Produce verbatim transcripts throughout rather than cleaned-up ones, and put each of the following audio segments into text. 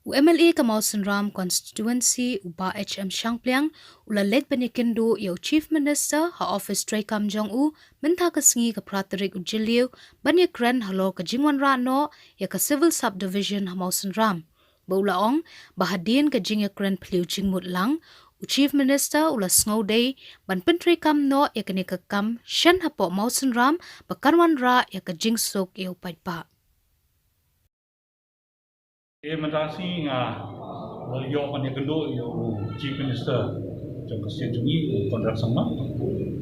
U M L A ka Mawsynram Constituency, u Bah H M Shangpliang, u la leit ban ïakynduh ïa u Chief Minister ha office treikam jong u mynta ka sngi ka phra tarik u Jylliew ban ïakren halor ka jingwanrah noh ïa ka Civil Subdivision ha Mawsynram. Ba u la ong ba hadien ka jingïakren phylliew jingmut lang, u Chief Minister u la sngewdei ban pyntreikam noh ïa kane ka kam shen hapoh Mawsynram ba kan wanrah ïa ka jingsuk ïa u paidbah. Te mynta sngi nga la ïoh ban ïakynduh ïa u Chief Minister jong ka state jong ngi, u Conrad Sangma.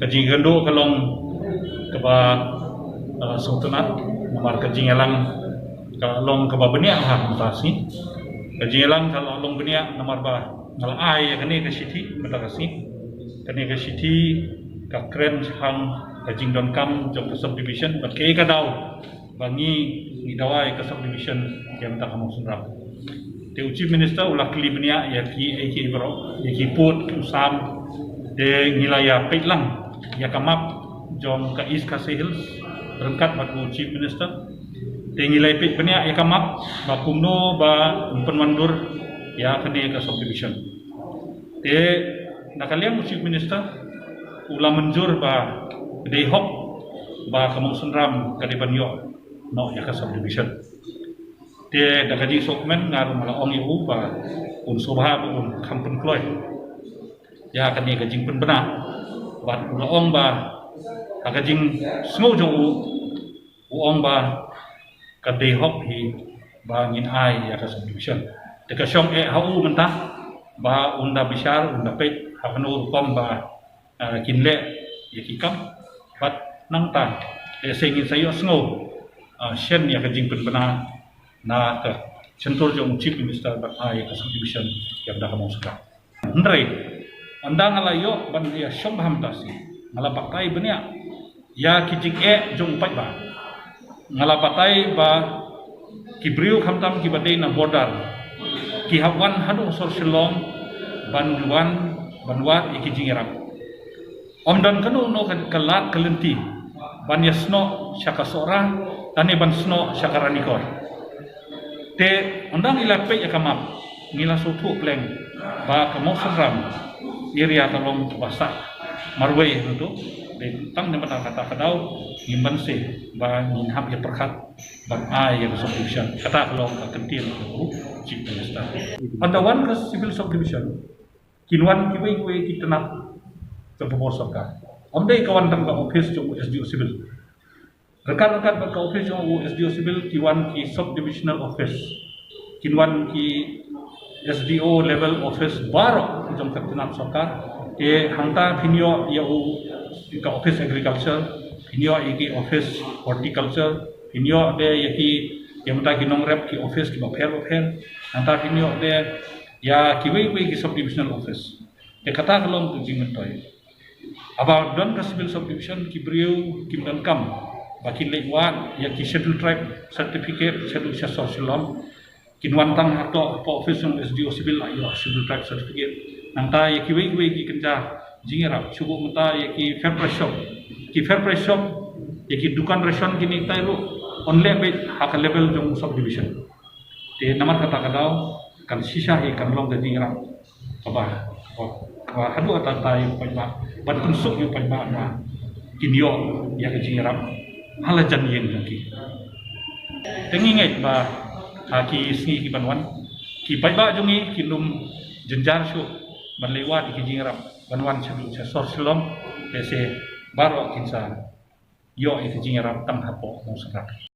Ka jingïakynduh ka long kaba, ah, sngewtynnat, namar ka jingïalang ka long kaba bniah ha mynta sngi. Ka jingïalang ka long bniah namar ba nga la ai ïa kane ka shithi mynta ka sngi. Kane ka shithi ka kren shaphang ka jingdonkam jong ka subdivision, bad kaei ka daw ba ngi, ngi dawa ïa ka subdivision ïa mynta ka Mawsynram. Te u Chief Minister u la kylli bniah ïa kiei kiei baroh, ïa ki pud, ki sam. Te ngi la ïa peit lang ïa ka map jong ka East Khasi Hills ryngkat bad u Chief Minister. Te ngi la ïa peit bniah ïa ka map ba kumno ba pynwandur ïa kane ka subdivision. Te na ka liang u Chief Minister u la mynjur ba dei hok ba ka Mawsynram ka dei ban ïoh noh ïa ka subdivision. Te da ka jingsngewkmen nga ruh nga la ong ïa u ba un sngewbha ba un kham pynkloi ïa kane ka jingpynbna. Bad u la ong ba ha ka jingsngew jong u, u ong ba ka dei hok hi ba ngin ai ïa ka subdivision. Te ka shong eh ha u mynta ba un da bishar, un da peit ha kano rukom ba, ah, kin leh ïa ki kam. Bad nangta lehse ngin sa ïohsngew, ah, shen ïa ka jingpynbna na ka shyntur jong u Chief Minister ban ai ïa ka subdivision ïa ka Mawsynram. Hynrei ynda nga la ïoh ban ïa shong bha mynta sngi, nga la batai bniah ïa ki jingeh jong u paidbah. Nga la batai ba ki briew khamtam kiba dei na border ki hap wan haduh sor Shillong ban wan, ban wad ïa ki jingïarap. Ym don kano kano ka, ka lad ka lynti ban ïa snoh sha ka Sohra lane ban snoh sha ka Ranikor. Te ynda ngi la peit ïa ka map, ngi la sngewthuh pleng ba ka Mawsynram area ka long kaba sah marwei hangto. Te tang na bynta kata ka daw ngim banse ba ngin hap ïa pyrkhat ban ai ïa ka subdivision. Kata ka long ka kyntien ka u Chief Minister. Ynda wan ka civil subdivision, kin wan kiwei kiwei ki tnat jong ka bor sorkar. Ym dei ka wan tang ka office jong u S D O civil. Ryngkat ryngkat bad ka office jong u S D O civil ki wan ki subdivisional office. Kin wan ki S D O level office baroh jong ka tnat sorkar. Te hangta phin ïoh ïa u ka office agriculture, phin ïoh ïa ki office horticulture, phin ïoh de ïa ki, ïa mynta ki nongrep ki office kiba pher ba pher. Hangta phin ïoh de ïa kiwei kiwei ki subdivisional office. Te kata ka long ka jingmyntoi. Haba don ka civil subdivision, ki briew kim donkam ba kin leit wad ïa ki Scheduled Tribe certificate, Scheduled Session Shillong. Kin wan tang hato hapoh office jong S D O civil la ïoh Scheduled Tribe certificate. Nangta ïa kiwei kiwei ki kynja jingïarap, shu buh mynta ïa ki fair price shop. Ki fair price shop, ïa ki dukan ration kine kitai ruh yn leh beit ha ka level jong subdivision. Te namar kata ka daw kan shisha hi kan long ka jingïarap kaba, kaba, kaba haduh katta ïa u paidbah, ban pynsuk ïa u paidbah ba kin ïoh ïa ka jingïarap ha la jan ïing jong ki. Te ngi ngeit ba ha ki sngi ki ban wan, ki paidbah jong ngi kin ym jynjar shuh ban leit wad ïa ki jingïarap ban wan sha, sha sor Shillong, te se baroh kin sa ïoh ïa ka jingïarap tang hapoh Mawsynram.